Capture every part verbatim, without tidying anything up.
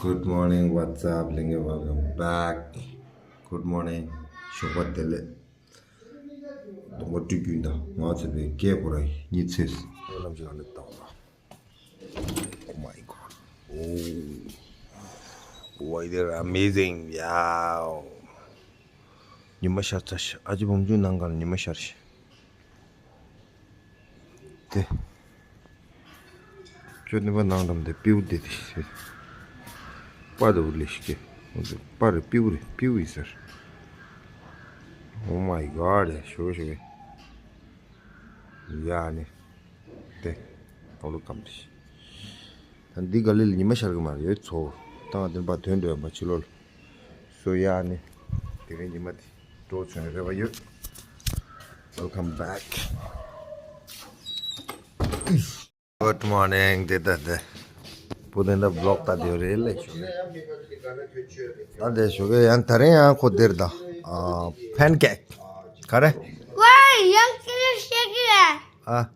Good morning, what's up? ལྷན་རྒྱས། welcome back. Good morning. ཞོགས་པ་བདེ་ལེགས། གདོང་པ་བཀྲུས་རྒྱུ་ཡིན་ད། ང་ཚོ་བའི་སྐད་ཁོ་ར་གཉིད་སད། ལམ་ཞིག་ཨ་ནི་བཏང་ལ། Oh my god. Oh. Weather amazing. Yeah. ཉི་མ་ཤར་ཚར་ཤག་ཨ་ཅེ་བུམ་ཆུ་ནང་གང་ལ་ཉི་མ་ཤར་ཤག་དེ། ཅོ་ནི་པ་ནང་འགྲམ་དེ་པིའུ་དེ་དེ། པ་དེ་འུར་ལེ་ཤི་ཀེ། པ་རེད། པིའུ་རེད། པིའུ་ཡིན་ཟེར། Oh my god. ཞོ་ཞོ། ཡ་ནི། དེ། ཨོ་ལུ་ཀམ་དེ། ད་འདི་ག་ལི་ལ་ཉི་མ་ཤར་གི་མ་རེད། ཡོད་ཚོ། ད་ང་དེ་པ་དོན་འགྲོ་ཡོད་པ་ཕྱི་ལོགས་ལ། སོ་ཡ་ནི། དེ་རིང་ཉི་མ་དེ། འགྲོ་བྱུང་རེ་བ་ཡོད། Welcome back. Good morning. དེ་ད་དེ། བུ་དེ་འདྲ་བི་ལོག་ལྟ་དེ་རེད་ལེ་ཞུ་གི། ད་དེ་ཞུ་གི་ཡང་ད་རིང་ཡང་ཁོ་དེར་ད། ཨ། ཕན་ཀེག་ག་རེ། ཝེ། ཡང་སྐད་ཆ་བཤད་གི་རེད། ཨ།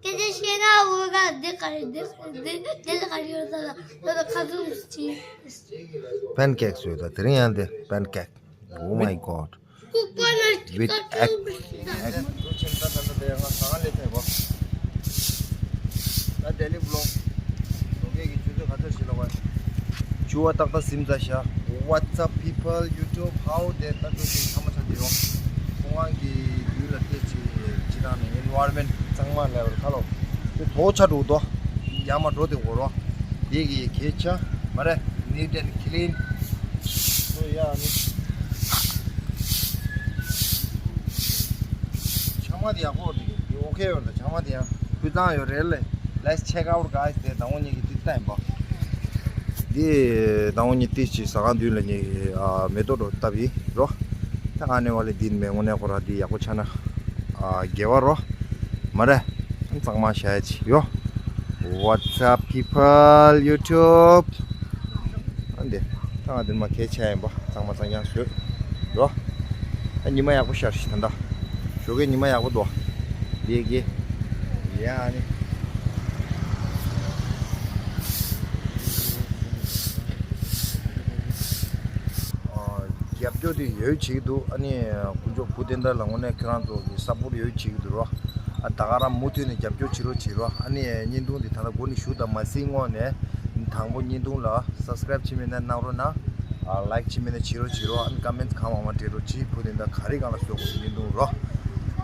སྐད་ཆ་བཤད་ན་འོ་ག་འདི་ག་རེ་འདི་ག་རེ་འདི་འདི་ག་རེ་ཡོད་ད་ད་ད་ཁ་ཚུམ་ཅི། ཕན་ཀེག་ཟོས་ད། དེ་རིང་ཡང་དེ་ཕན་ཀེག Oh my god. With egg. Egg. ད་ལྡི་ལི་བི་ལོག་ལོ་ཀེ་གི་ཆུ་ཚོད་ག་ཚོད་ཞིག་ལ་བ། ཆུ་བ་ཏག་ཏག་ཟིམ་ཚར་ཤག What's up, people? YouTube, how? དེ་ལྟ་གྲུ་ཞིག་ཚང་མ་ཆ་དེ་ཡོང་། ཁོང་གི་ཡུལ་ལ་བལྟས་ཚེ་ཅི་དང་ནི་environment གཙང་མ་ལས་བར་ཁ་ལོ། དེ་དོ་ཆ་འགྲོ་དོ། ཡ་མ་འགྲོ་དེ་འོ་རོ། དེ་གི་གེ་ཆ་མ་རེད། Neat and clean. སོ་ཡ་ནི། ཆང་མ་དེ་ཡག་པོ་འདུག་དེ་ཨོ་ཁེ་ཡོད་ལ། ཆང་མ་དེ་ཡང་སྤུས་གཙང་ཡོད་རེད་ལེ། Let's check out, guys. དེ་ཟླ་ངོ་གཉིས་ཀྱི་ཏིག་ཏའི་བ། དེ་ཟླ་ངོ་གཉིས་ཏིག་ཅིག་ཟ་ཁང་མདུན་ལ་ཉེ་ཨ་མེ་ཏོག་འགྲོ་སྟབས་ཡིན་རོ། ད་ཨ་ནེ་བ་ལེ་འདི་མེ་ངོ་ནས་ཁོ་ར་འདི་ཡག་པོ་ཆགས་ན་ཨ་དགེ་བ་རོ། མ་རེད། གཙང་མ་བྱས་ཅིག་ཡོ། What's up, people? YouTube. ཨ་འདི། ད་ང་འདིར་མ་ཁས་ཆེ་ཡིན་པ། གཙང་མ་གཙང་རྐྱང་བཟོས། རོ། ཨ་ཉི་མ་ཡག་པོ་ཤར་ཤི་ད་ལྟ། ཞོགས་ཀས་ཉི་མ་ཡག་པོ་འདུག་དེ་གི། ཡ་ཨ་ནི། རྒྱབ་སྐྱོར་དེ་ཡོད་བྱེད་ཀྱི་འདུག་ཨ་ནི་དཀོན་མཆོག་བུ་དེ་འདྲ་ལ་དངོས་གནས་ཁྱེད་རང་ཚོ་གི་སཔོར་ཡོད་བྱེད་ཀྱི་འདུག་རོ། ཨ་ད་ག་རང་མུ་མཐུད་ནས་རྒྱབ་སྐྱོར་བྱེད་རོགས་བྱེད་རོགས། ཨ་ནི་བརྙན་ཐུང་འདི་ད་ལྟ་འགོ་ནས་ཞུ་དང་མ་ཟིན་སྔོན་ནས། དང་པོ་བརྙན་ཐུང་ལ་སབ་སི་ཀ་རེབ་བྱེད་མེད་ན་གནང་རོགས་གནང་། ཨ་ལའིག་བྱེད་མེད་ན་བྱེད་རོགས་བྱེད་རོགས། ཨ་ནི་ཀོ་མེན་ཊི་གང་མང་མང་སྤྲད་རོགས་གྱིས། བུ་དེ་འདྲ་ག་རེ་གང་ལ་བཟོ་དགོས་བརྙན་ཐུང་རོ།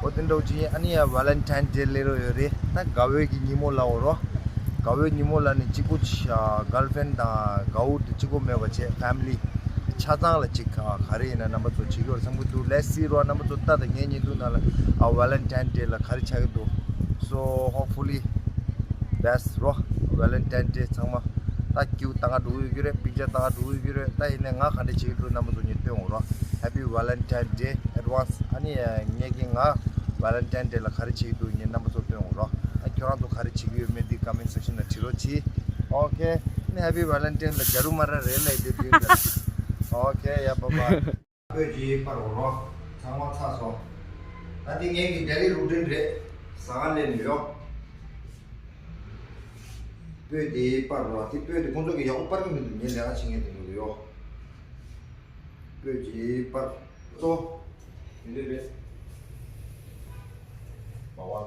འོ་དེ་འདྲ་བྱེད། ཨ་ནི་ཡ་ཝེ་ལེན་ཊའིན་ཌེ་སླེབས་རོགས་ཡོད་རེད། ད་དགའ་བོའི་གི་ཉིན་མོ་ལ་འོ་རོ། དགའ་བོའི་ཉིན་མོ་ལ་ནི་གཅིག་པུ་ཆ་གརལ་ཕི་རེན་ཌི་དང་དགའ་བོ་དེ་གཅིག་པོ་མེད་པ་བྱས་ཕེ་མི་ལི་ཆ་ཚང་ལ་གཅིག་ག་རེ་ཡིན་ན་རྣམ་པ་ཚོ་བྱེད་ཀྱི་ཡོད་བསམ་གྱི་འདུག Let's see རོ། རྣམ་པ་ཚོ་ལྟ་དང་། ངའི་བརྙན་ཐུང་ནང་ལ་ཨ་ཝེ་ལེན་ཊའིན་ཌེ་ལ་ག་རེ་ཆགས་ཀྱི་འདུག So hopefully best རོ། ཝེ་ལེན་ཊའིན་ཌེ་ཚང་མ་ད་ཀིའུ་ཏང་ག་འགྲོ་གི་ཡོད་ཀྱི་རེད། པིག་ཅར་ཏང་ག་འགྲོ་གི་ཡོད་ཀྱི་རེད། ད་ཡིན་ནའི་ང་ག་འདྲ་བྱེད་ཀྱི་འདུག་རྣམ་པ་ཚོ་ངས་སྟོན་འོང་རོ། Happy Valentine Day advance. ཨ་ནི་ངས་ཀྱིས་ང་ཝེ་ལེན་ཊའིན་ཌེ་ལ་ག་རེ་བྱེད་ཀྱི་འདུག་ངས་རྣམ་པ་ཚོ་སྟོན་འོང་རོ། ཨ་ཁྱོད་རང་ཚོ་ག་རེ་བྱེད་ཀྱི་ཡོད་མེད་འདི་ཀོ་མེན་ཊི་སེག་ཤན་ལ་བྲིས་རོགས་གྱིས། ཨོ་ཁེ། ཨ་ནི་Happy Valentine ལ་རྒྱ་རུ་མ་ར་རེད་ལ་དེ་དུས་འདི། ཨོ་ཁེ། ཡ་བྷའི་བྷའི། སྤོས་ཀྱི་པར་འོ་རོ། ཚང་མ་ཚར་སོང་། ད་འདི་ངེད་ཀྱི་ཌེ་ལི་རུ་ཊིན་རེད། ཟ་ཁང་སླེབས་ནས་ཡོ། སྤོས་དེ་པར་འོ་རོ། དེ་སྤོས་དེ་ཁོང་ཚོ་གི་ཡག་པོ་པར་གི་མི་འདུག་ངས་ལས་ཀ་བྱེད་མཁན་དེ་ཚོ་ལ་ཡོ། སྤོས་ཀྱི་པར་ཙོ། མི་འདུག་རེད། མ་བ་ལ།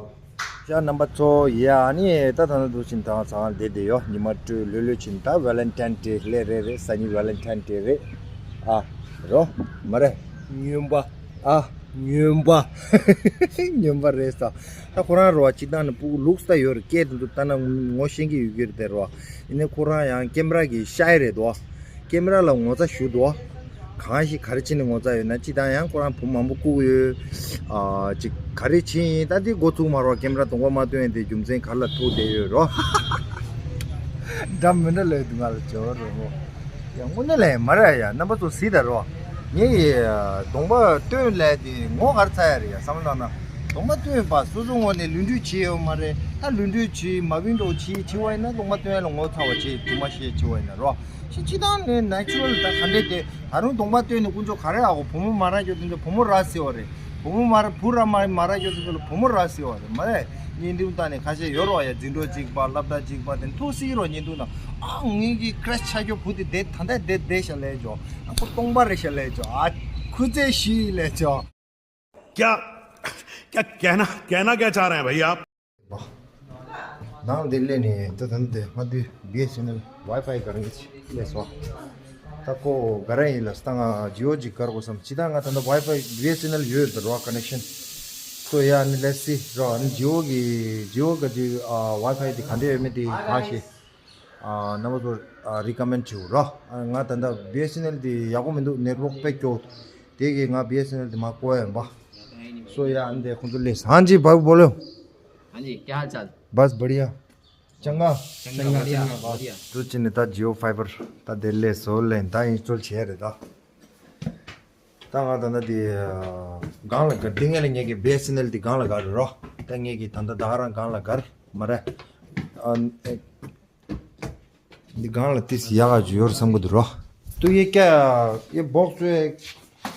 ཅག་རྣམ་པ་ཚོ། ཡ་ཨ་ནི་ད་ད་ནི་འདུག་ཕྱིན་ད་ཚང་བསྡད་བསྡད་ཡོ། ཉི་མ་དྲོས་ལྷོད་ལྷོད་ཕྱིན། ད་ཝེ་ལེན་ཊའིན་ཌེ་སླེབས་རེད་རེད། སང་ཉིན་ཝེ་ལེན་ཊའིན་ཌེ་རེད། ཨ་རོ། མ་རེད། སྨྱོན་པ། ཨ་སྨྱོན་པ། སྨྱོན་པ་རེད་ས། ད་ཁོ་རང་རོ་སྤྱིར་བཏང་ནས་སྤུ་གུ་ལུགས་ས་ཡོད་རེད། སྐད་དེ་ཚོ་ལྟ་ན་ངོ་ཤེས་ཀྱི་ཡོད་ཀྱི་རེད་དེ་རོ། ཡིན་ནའི་ཁོ་རང་ཡང་ཀེམ་ར་གི་ཤའི་རེད་དོ། ཀེམ་ར་ལ་ངོ་ཚ་ཞུ་དོ། གང་ཞིག་ག་རེ་བྱས་ནས་ངོ་ཚ་ཡོད་ན། སྤྱིར་བཏང་ཡང་ཁོ་རང་བུ་མང་པོ་བཀུག་ཡོད། ཨ་ཅིག་ག་རེ་བྱས་ཡིན། ད་དེ་འགོ་ཚུགས་མ་རོགས། ཀེམ་ར་གདོང་པ་མ་སྟོན་ཡིན་དེ་རྒྱུ་མཚན་ག་རེ་ལ་ཐུག་བསྡད་ཡོད་རོ། འདྲ་མི་འདྲ་ལས་དུ་ང་ལ་བྱོས་རོ། ཡ་དངོས་གནས་ལས་མ་རེད་ཡ། རྣམ་པ་ཚོ་གཟིགས་ད་རོ། ངས་ཡི་གདོང་པ་སྟོན་ལས་དེ་ངོ་ག་རེ་ཚ་ཡ་རེད་ཡ། བསམ་བློ་བཏང་ན་གདོང་པ་སྟོན་པ་སོ་སོ་ངོ་ནས་ལུས་འབྲེལ་བྱས་ཡོད་མ་རེད། ད་ལུས་འབྲེལ་བྱས་མ་བིན་འགྲོ་བྱས་བྱས་པ་ཡིན་ན་གདོང་པ་སྟོན་ཡ་ལ་ངོ་ཚ་བ་བྱས་དུ་མ་ཤེས་བྱས་པ་ཡིན་ན་རོ། ཤི་ཅི་དང་ནས་ནེ་ཅུ་རལ་ད་ག་འདྲས་དེ། ད་རུང་གདོང་པ་སྟོན་ནས་དཀོན་མཆོག་ག་རེ་ཨ་གོ། བུ་མོ་མ་རག་རྒྱུ་དེ་ཚོ་བུ་མོ་རག་ཟེར་བ་རེད། བུ་མོ་མ་ར་བུ་ར་མ་མ་ར་ཡོད་ཚོད་ལ་བུ་མོ་ར་ཟེར་བ་རེད་མ་རེད། བརྙན་ཐུང་བཏང་ནས་ཁ་ཤས་ཡོད་རོགས་ཡ། འཛིན་གྲོགས་གཅིག་པ་སློབ་གྲྭ་གཅིག་པ་དེ་ཐུག་སྲིད་རོགས། བརྙན་ཐུང་ནང་ཨ་ངེད་ཀྱི་ཀྲེ་ཆ་ཁྱོད་བུ་དེ་དེ་ད་ལྟ་དེ་དེ་ཤ་ལས་ཇོ། ཨ་ཁོ་སྟོང་པ་རེད་ཤ་ལས་ཇོ། ཨ་ཁུ་ཚེ་ཞི་ལས་ཇོ། क्या क्या कहना कहना क्या चाह रहे हैं भाई आप? ནང་དེ་སླེབས་ནས་ད་ད་དེ་ང་དེ་བི་ཨེས་ཨེན་ཨེལ་ཝའི་ཕའི་ག་རེ་སླེབས་སོང་། ད་ཁོ་ག་རེ་ཡིན་ལ་སྟངས་ང་ཇི་ཡོ་ཅིག་གར་དགོས་བསམ་ཅི་ད་ང་ད་ད་ཝའི་ཕའི་བི་ཨེས་ཨེན་ཨེལ་ཡོད་རོ་ཀ་ནེག་ཤན། སོ་ཡ་ནི་ལེ་སི་རོ་ཨ་ནི་ཇི་ཡོ་གི་ཇི་ཡོ་ག་ཅི་ཝའི་ཕའི་དེ་ག་འདྲ་ཡོད་མེད་དེ་ག་ཤེས། ཨ་རྣམ་པ་ཚོར་རི་ཀ་མེན་བྱེད་རོ། ང་ད་ལྟ་བི་ཨེས་ཨེན་ཨེལ་དེ་ཡག་པོ་མི་འདུག་ནེཊ་ཝརཀ་དཔེ་སྐྱོ། དེ་གིས་ང་བི་ཨེས་ཨེན་ཨེལ་དེ་མ་བསྐོ་ཡ་ཡིན་པ། सो यार अंदर खुद ले। हाँ जी भाई बोलो। हाँ जी, क्या हाल चाल? बस बढ़िया। चंगा। चंगा, बढ़िया, बढ़िया। ད་ཇི་ཡོ་ཕའི་བར་ད་དེ་ལས་བཟོ་ལེན་ད་ཨིན་སི་ཊོལ་བྱས་རེད་ད། ད་ང་ད་ལྟ་དེ་སྒང་ལ་གར་དེ་ངས་ལ་ངས་ཀྱི་བི་ཨེས་ཨེན་ཨེལ་དེ་སྒང་ལ་གར་རོ། ད་ངས་ཀྱི་ད་ལྟ་ད་ག་རང་སྒང་ལ་གར་མ་རེད། འདི་སྒང་ལ་ཏིས་ཡག་ག་ཡོད་བསམ་གི་འདུག་རོ། तो ये क्या, ये बॉक्स जो है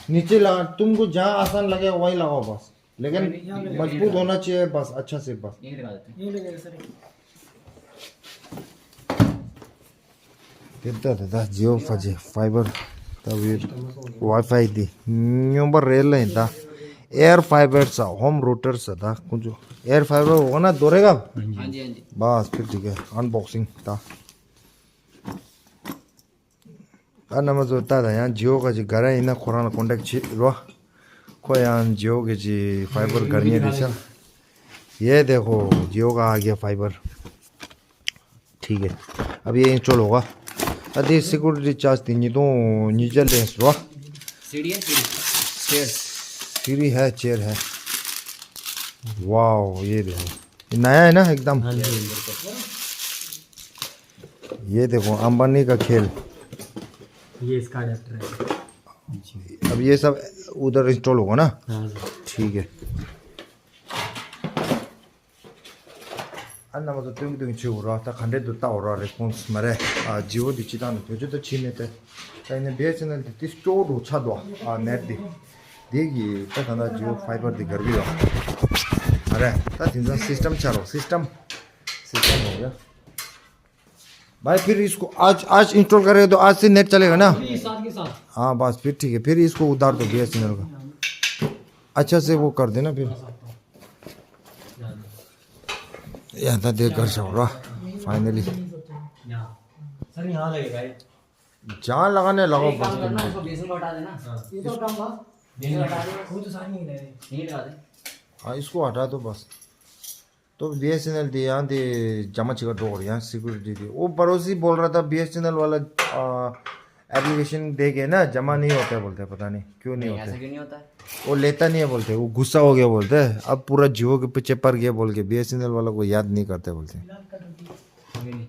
नीचे ला तुमको जहाँ आसान लगे वहीं लगाओ बस, लेकिन मजबूत होना चाहिए बस, अच्छा से बस। यहीं लगा देते हैं। यहीं लगेगा सर। དེ་ལྟ་དེ་ད་ཇི་ཡོ་ཕ་ཇི་ཕའི་བར་ད་ཝའི་ཕའི་འདི་སྨྱོན་པ་རེད་ལ་ཡིན་ད། एयर फाइबर सा होम रूटर सा ད་ཁོང་ཚོ་एयर फाइबर होगा ना दोरेगा। हाँ जी, हाँ जी। बस फिर ठीक है, अनबॉक्सिंग ད། ད་རྣམ་པ་ཚོ་ལྟ་དང་ཡང་ཇི་ཡོ་ག་ཅིག་ག་ར་ཡིན་ན་ཁོ་རང་ལ་ཀོན་ཊེག་བྱེད་རོ། ཁོ་ཡང་ཇི་ཡོ་ག་ཅིག་ཕའི་བར་གར་ཉེ་རེད་ཤག ये देखो जियो का आ गया फाइबर। ठीक है, अब ये इंस्टॉल होगा। अभी सिक्योरिटी चार्ज तीन तो नीचे ले रहा। सीढ़ी है, सीढ़ी। चेयर। सीढ़ी है, चेयर है। वाओ, ये देखो, ये नया है ना एकदम। हाँ जी, बिल्कुल। ये देखो, अंबानी का खेल। ये इसका अडेप्टर है। अब ये सब उधर इंस्टॉल होगा ना? हाँ जी। ठीक है। ཨ་རྣམ་པ་ཚོ་སྟོན་གི་སྟོན་གི་བྱེད་འོ་ར། ད་ག་འདྲས་འདུག་ལྟ་འོ་ར། རེ་སྤོན་སི་མ་རེད། ཨ་ཇི་ཡོ་འདི་སྤྱི་བཏང་ནས་བེད་སྤྱོད་ད་བྱེད་མེད་དེ། ད་ཡིན་ན་བི་ཨེས་ཨེན་ཨེལ་འདི་ཏིས་སྐྱོ་རུ་ཆགས་འདུག་ཨ་ནེཊ་འདི། འདི་གི་ད་ད་ད་ཇི་ཡོ་ཕའི་བར་འདི་གར་གི་ཡོད། ཨ་རེད། ད་དེང་སང་སིས་ཊམ་ཆགས་རོགས། སིས་ཊམ། སིས་ཊམ་འོ་ཡ། भाई फिर इसको आज आज इंस्टॉल करेगा तो आज से नेट चलेगा ना? ये साथ के साथ। हाँ बस फिर ठीक है, फिर इसको उतार दो बीएसएनएल का। अच्छा से वो कर देना फिर। या था देख कर से हो रहा फाइनली। यहाँ। सर यहाँ लगेगा ये। जहाँ लगाने लगाओ एक बस काम करना, तुम। उसको बेसिन को हटा देना। हाँ। ये तो काम था। बेसिन हटा देना। वो तो साथ में ही रहे। यहीं लगा दे। हाँ इसको हटा दो बस। तो बीएसएनएल दे यहाँ दे जमा चिका डोर यहाँ सिक्योरिटी दे। वो पड़ोसी बोल रहा था बीएसएनएल वाला एप्लीकेशन दे के ना जमा नहीं होता है बोलते हैं, पता नहीं क्यों नहीं नहीं, होता ऐसा है। क्यों नहीं होता है? वो लेता नहीं है बोलते, वो गुस्सा हो गया बोलते हैं। अब पूरा जियो के पीछे पड़ गया बोल के बीएसएनएल वाला को याद नहीं करते बोलते हैं। नहीं, नहीं।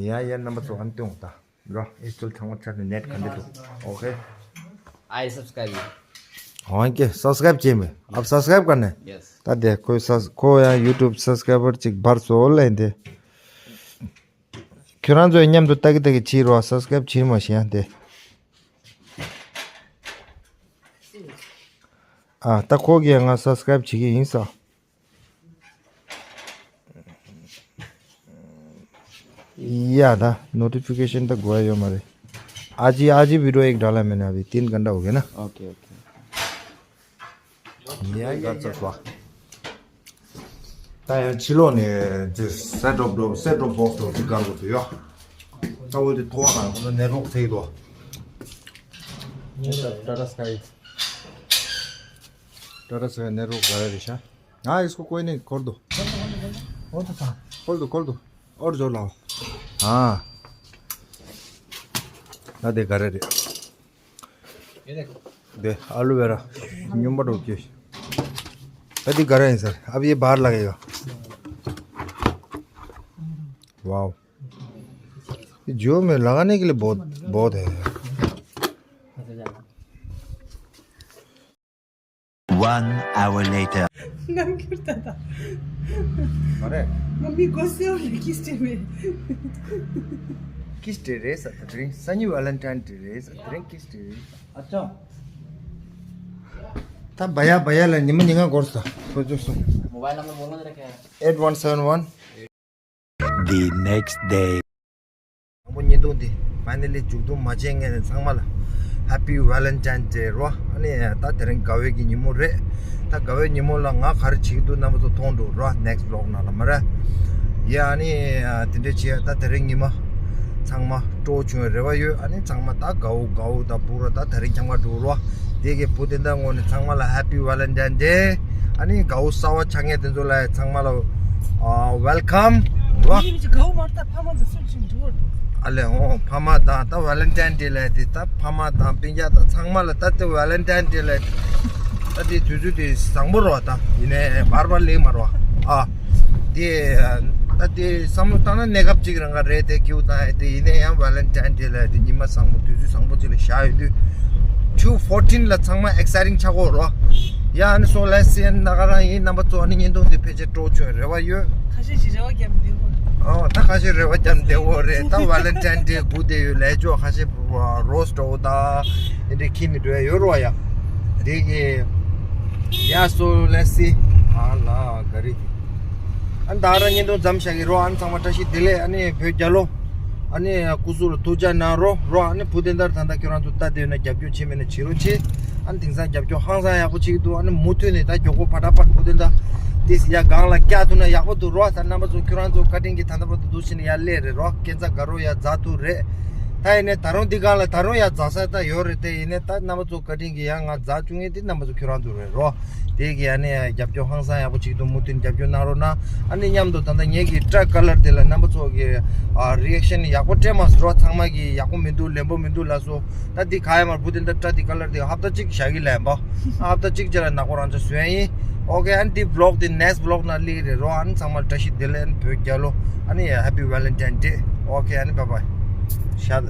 या या नंबर तो अंत होता। ब्रो, इस चल थंगो चल नेट खंडे तो। ओके। I subscribe you। हाँ के सब्सक्राइब चाहिए मैं। अब सब्सक्राइब करने। यस। ད་དེ་ཁོས་ཁོ་ཡང་ཡུ་ཊུབ་སབ་སི་ཀ་རའི་བར་གཅིག་འབར་སོང་ལབ་ཡིན་ཏེ། ཁྱོད་རང་ཚོ་མཉམ་དུ་ལྟ་གི་ལྟ་གི་བྱེད་རོགས། སབ་སི་ཀ་རའིབ་བྱེད་མ་བྱེད་ཡང་དེ། ཨ་ད་ཁོ་གིས་ང་སབ་སི་ཀ་རའིབ་བྱེད་ཀྱི་ཡིན་ས། या था नोटिफिकेशन तो गया यो मारे। आज ही आज ही वीडियो एक डाला मैंने, अभी तीन घंटा हो गया ना। Okay okay. या या या। ད་ཡང་ཕྱི་ལོགས་ནས་ཅི་སེ་ཊོབ་སེ་ཊོབ་སེ་ཊོབ་བོག་སི་དེ་སྒང་དུ་ཡོད། ད་འོ་དེ་ཐོག་ཁང་ཁོ་ན་ནེཊ་ཝརཀ་ཚེག་དོ། टाटा स्काई। टाटा स्काई नेटवर्क गया रिशा। हाँ इसको कोई नहीं, खोल दो। वो तो था। खोल दो खोल दो। और जो लाओ। हाँ। ना दे घर रे। ये देखो। दे एलोवेरा। न्यूम्बर ओके। अभी घर है सर, अब ये बाहर लगेगा। वाओ। ये जियो में लगाने के लिए बहुत बहुत है यार। One hour later. नंग क्यों था? अरे। मम्मी गुस्से हो गई किस टाइम में? किस डे रे सतरिंग? सनी वैलेंटाइन डे रे सतरिंग किस डे रे? अच्छा। ད་བ་ཡ་བ་ཡ་ལ་ཉི་མ་ཉིན་གང་འགོར་ས་ཁོ་ཚོ་སོང་། Mobile number बोलना जरा क्या है? Eight one seven one। The next day. དང་པོ་བརྙན་ཐུང་འདི་ཕ་ནི་ལི་མཇུག་སྡོམ་མ་བྱས་ངས་ནས་ཚང་མ་ལ་Happy Valentine's Day རོ། ཨ་ནི་ད་དེ་རིང་དགའ་བའི་གི་ཉིན་མོ་རེད། ད་དགའ་བའི་ཉིན་མོ་ལ་ང་ག་རེ་བྱེད་ཀྱི་འདུག་རྣམ་པ་ཚོ་མཐོང་འགྲོ་རོ་next vlog ནང་ལ་མ་རེད། ཡ་ཨ་ནི་དེ་འདྲས་བྱས་ད་དེ་རིང་ཉི་མ་ཚང་མ་སྤྲོ་བྱུང་བའི་རེ་བ་ཡོད། ཨ་ནི་ཚང་མ་ད་དགའ་བོ་དགའ་བོ་ད་སྤུ་ར་ད་དེ་རིང་འཁྱམ་ག་འགྲོ་རོ། དེ་གི་བུ་དེ་འདྲ་ངོ་ནས་ཚང་མ་ལ་Happy Valentine's Day། ཨ་ནི་དགའ་བོ་གསར་བ་ཆགས་མཁན་དེ་ཚོ་ལ་ཚང་མ་ལ་ཨ་welcome རོ། ཡིན་གྱི་དགའ་བོ་མ་རེད་ད་ཕ་མ་དང་སུ་ཅིག་འགྲོ་བར་འགྲོ། ཨ་ལས་ཧོ་ཕ་མ་དང་ད་Valentine's Day ལ་དེ་ད་ཕ་མ་དང་སྤུན་ཀྱག་དང་ཚང་མ་ལ་ད་དེ་Valentine's Day ལ་ད་དེ་དུས་ཚོད་དེ་བཟང་པོ་རོ། ད་ཡིན་ནའི་བར་བར་ལེགས་མ་རོ། ཨ་དེ་ད་དེ་བསམ་བློ་བཏང་ན་གནས་སྐབས་གཅིག་རང་ག་རེད་དེ་སྐྱིད་པོ་དང་ཨེ་དེ་ཡིན་ནའི་ཡང་Valentine's Day ལ་དེ་ཉི་མ་བཟང་པོ་དུས་ཚོད་བཟང་པོ་གཅིག་ལ་བཞག་ཡོད་དུས་two fourteen ལ་ཚང་མ་exciting ཆགས་གོ་རོ། ཡ་ཨ་ནི་སོང་let's see ན་ག་རང་ཡིན། རྣམ་པ་ཚོ་ཨ་ནི་བརྙན་ཐུང་འདི་ཕལ་ཆེར་སྤྲོ་བྱུང་རེ་བ་ཡོད། ཁ་ཤས་ཤིག་རེ་བ་བརྒྱབ་འདུག་གོ། ཨོ་ད་ཁ་ཤས་རེ་བ་བརྒྱབ་བསྡད་གོ་རེད། ད་Valentine's Day སྒུག་བསྡད་ཡོད། ལས་ཆོག་ཁ་ཤས་rose འདྲ་བོ་ད་ཨེ་འདྲ་འཁྱེར་ནས་འགྲོ་ཡ་ཡོད་རོ། ཡ་དེ་གི་ཡ་so let's see ཨ་ལ་ག་རེ་དེ་ཨ་ད་རང་བརྙན་ཐུང་མཚམས་བཞག་གི་རོ། ཨ་ནི་ཚང་མ་བཀྲ་ཤིས་བདེ་ལེགས། ཨ་ནི་བོད་རྒྱལ་ལོ། ཨ་ནི་སྐུ་གཟུགས་ལ་ཐུགས་ཅག་གནང་རོགས་རོགས། ཨ་ནི་བུ་དེ་འདྲ་ད་ལྟ་ཁྱོད་རང་ཚོ་ལྟ་བསྡད་ཡོད་ན་རྒྱབ་སྐྱོར་བྱེད་མེད་ན་བྱེད་རོགས་བྱེད། ཨ་ནི་དེང་སང་རྒྱབ་སྐྱོར་ཧང་སང་ཡག་པོ་བྱེད་ཀྱི་འདུག་ཨ་ནི་མུ་མཐུད་ནས་ད་མགྱོགས་པོ་ཕ་ཏྲ་ཕ་བུ་དེ་འདྲ་ཏིས་ཡ་སྒང་ལ་བཀྱག་ཐུབ་ན་ཡག་པོ་འདུག་རོགས། ད་རྣམ་པ་ཚོ་ཁྱོད་རང་ཚོ་བཀའ་དྲིན་གྱིས་ད་ལྟ་བར་དུ་འདུག་བྱས་ནས་ཡར་སླེབས་རེད་རོགས། སྐས་འཛེག་དགའ་རོགས་ཡར་འཛེག་ཐུབ་རེད། ད་ཡིན་ནའི་ད་རུང་འདི་སྒང་ལ་ད་རུང་ཡར་འཛེག་ས་ད་ཡོད་རེད། དེ་ཡིན་ནའི་ད་རྣམ་པ་ཚོ་བཀའ་དྲིན་གྱིས་ཡང་ང་འཛེག་བཅུག་མཁན་དེ་རྣམ་པ་ཚོ་ཁྱོད་རང་ཚོ་རེད་རོགས། དེ་གི་ཨ་ནི་རྒྱབ་སྐྱོར་ཧང་སང་ཡག་པོ་བྱེད་ཀྱི་འདུག་མུ་མཐུད་རྒྱབ་སྐྱོར་གནང་རོགས་གནང་། ཨ་ནི་མཉམ་དུ་ད་ལྟ་ངེད་ཀྱི་སྐྲ་ཀ་ལར་དེ་ལ་རྣམ་པ་ཚོ་གི་ཨ་རི་ཨེག་ཤན་ཡག་པོ་སྤྲད་མ་སོང་རོགས། ཚང་མ་གི་ཡག་པོ་མི་འདུག་ལེན་པོ་མི་འདུག་ལབ་སོང་། ད་འདི་ག་ཡ་མར་བུ་དེ་འདྲ་སྐྲ་འདི་ཀ་ལར་དེ་ཧབ་ཏ་གཅིག་བཞག་གི་ལན་པ། ཧབ་ཏ་གཅིག་རྗེས་ལ་ནག་པོ་རང་ཚོ་བཟོས་ཡིན། ཨོ་ཁེ། ཨ་ནི་འདི་vlog འདི་next vlog ནང་སླེབས་རེད་རོགས། ཨ་ནི་ཚང་མ་བཀྲ་ཤིས་བདེ་ལེགས། ཨ་ནི་བོད་རྒྱལ་ལོ། ཨ་ནི་Happy Valentine's Day. ཨོ་ཁེ། ཨ་ནི་bye bye. ཤ་ད།